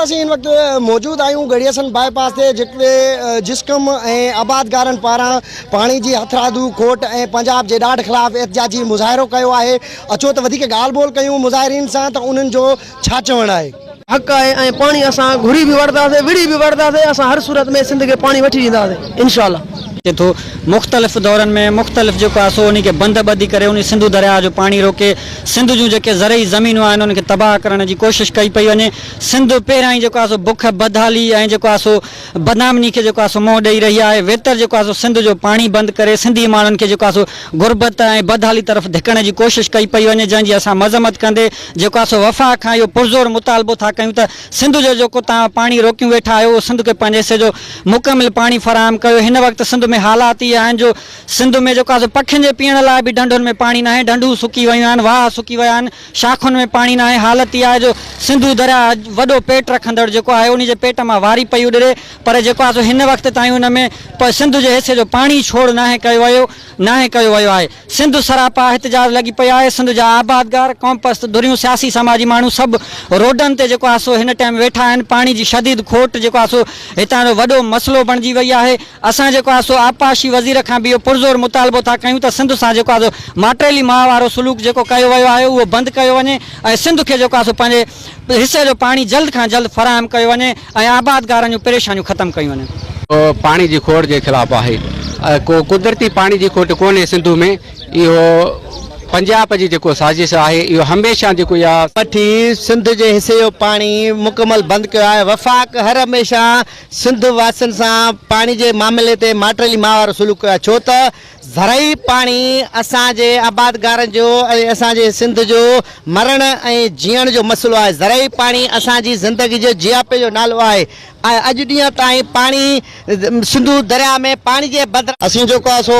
اسين هن وقت موجود آهيون ڳڙهي حسن باء پاس تي جتي جسقم ۽ آبادگارن پاران پاڻي جي هٿرادو کوٽ ۽ پنجاب جي ڏاڍ خلاف احتجاجي مظاهرو ڪيو آهي اچو ته وڌيڪ ڳالهه ٻولهه ڪيون مظاهرين سان ته انهن جو ڇا چوڻ آهي. حق آهي ۽ پاڻي اسان گهري به وٺنداسين وڙهي به وٺنداسين اسان هر صورت ۾ سنڌ کي پاڻي وٺي ڏينداسين انشاء الله. ٿئي ٿو مختلف دورن ۾ مختلف جيڪو آهي سو انهي کي بند ٻڌي ڪري انهي سنڌو درياهه جو پاڻي روڪي سنڌ جون جيڪي زرعي زمينون آهن انهن کي تباهه ڪرڻ جي ڪوشش ڪئي پئي وڃي سنڌ پهريان ئي جيڪو آهي سو بک بدحالي ۽ جيڪو آهي سو بدامني کي جيڪو آهي سو منهن ڏئي رهي آهي ويتر جيڪو آهي سو سنڌ جو پاڻي بند ڪري سنڌي ماڻهن کي جيڪو آهي سو غربت ۽ بدحالي طرف ڌڪڻ جي ڪوشش ڪئي پئي وڃي جنهن جي اسان مذمت ڪندي جيڪو آهي سو وفاق کان اهو پرزور مطالبو ٿا ڪيون ته سنڌ جو جيڪو توهان پاڻي روڪيون ويٺا آهيو اهو سنڌ کي پنهنجي حصي جو مڪمل پاڻي فراهم ڪيو هن وقت سنڌ ۾ حالات اهي آهن جو سنڌ ۾ جيڪو آهي سو پکين جي پيئڻ لاء به ڍنڍن ۾ پاڻي ناهي ڍنڍون سڪي ويون آهن واهه سڪي ويا آهن شاخن ۾ پاڻي ناهي حالت اها آهي جو سنڌو درياهه وڏو پيٽ رکندڙ جيڪو آهي انهي جي پيٽ مان واري پئي اڏري پر جيڪو آهي سو هن وقت تائين ان ۾ سنڌ جي حصي جو پاڻي ڇوڙ ناهي ڪيو ويو ناهي ڪيو ويو آهي. سنڌ سراپا احتجاج لڳي پئي آهي، سنڌ جا آبادگار، قومپرست ڌريون، سياسي سماجي ماڻهو سڀ روڊن تي جيڪو آهي سو هن ٽائيم ويٺا آهن، پاڻي جي شديد کوٽ جيڪو آهي سو هتان جو وڏو مسئلو بڻجي وئي آهي، اسان جيڪو آهي سو آبپاشي وزير کان به اهو پرزور مطالبو ٿا ڪيون ته سنڌ سان جيڪو آهي سو ماٽيلي ماء وارو سلوڪ جيڪو ڪيو ويو آهي اهو بند ڪيو وڃي ۽ سنڌ کي جيڪو آهي سو پنهنجي حصي جو پاڻي جلد کان جلد فراهم ڪيو وڃي ۽ آبادگارن جون پريشانيون ختم ڪيون وڃن. پاڻي جي کوٽ جي خلاف آهي ڪو قدرتي پاڻي جي کوٽ ڪونهي سنڌو ۾ اهو پنجاب جي جيڪو سازش آهي اهو هميشه جيڪو اها. وٺي سنڌ جي حصي جو پاڻي مڪمل بند ڪيو آهي وفاق هر هميشه سنڌ واسين سان پاڻي جي معاملي تي ماٽيلي ماء وارو سلوڪ ڪيو آهي ڇو ته زرعي پاڻي اسان جي آبادگارن جو ۽ اسان جي سنڌ جو مرڻ ۽ جيئڻ جو مسئلو آهي. زرعي پاڻي اسان جي زندگي جو جياپي جو نالو آهي ۽ اڄ ڏينهن تائين پاڻي سنڌو درياء ۾ پاڻي جي بدران. اسين جيڪو آهي سو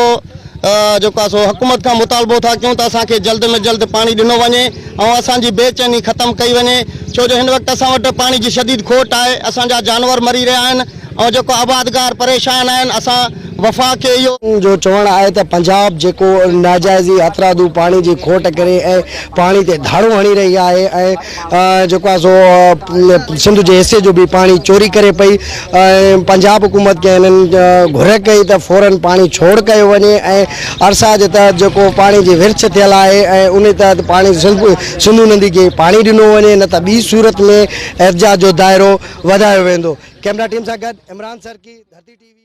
جيڪو آهي سو حڪومت کان مطالبو ٿا ڪيون ته اسان کي جلد ۾ جلد پاڻي ڏنو وڃي ۽ اسان جي بي چيني ختم ڪئي وڃي ڇو جو هن وقت اسان وٽ پاڻي جي شديد کوٽ آهي اسان جا جانور مري رهيا آهن ۽ جيڪو آبادگار پريشان آهن اسان وفاق کي اهو. جو چوڻ آهي ته پنجاب جيڪو ناجائزي هٿرادو پاڻي جي کوٽ ڪري ۽ پاڻي تي ڌاڙو هڻي رهي آهي ۽ جيڪو آهي سو سنڌ جي حصي جو به پاڻي چوري ڪري پئي ۽ پنجاب حڪومت کي هنن گهر ڪئي ته فورن پاڻي ڇوڙ ڪيو وڃي ۽ ارسا جي تحت جيڪو پاڻي جي ورڇ ٿيل آهي ۽ ان تحت پاڻي سنڌو ندي کي پاڻي ڏنو وڃي نه ته ٻي صورت ۾ احتجاج جو دائرو وڌايو ويندو. ڪئميرا ٽيم سان گڏ عمران سرڪي، ڌرتي ٽي وي.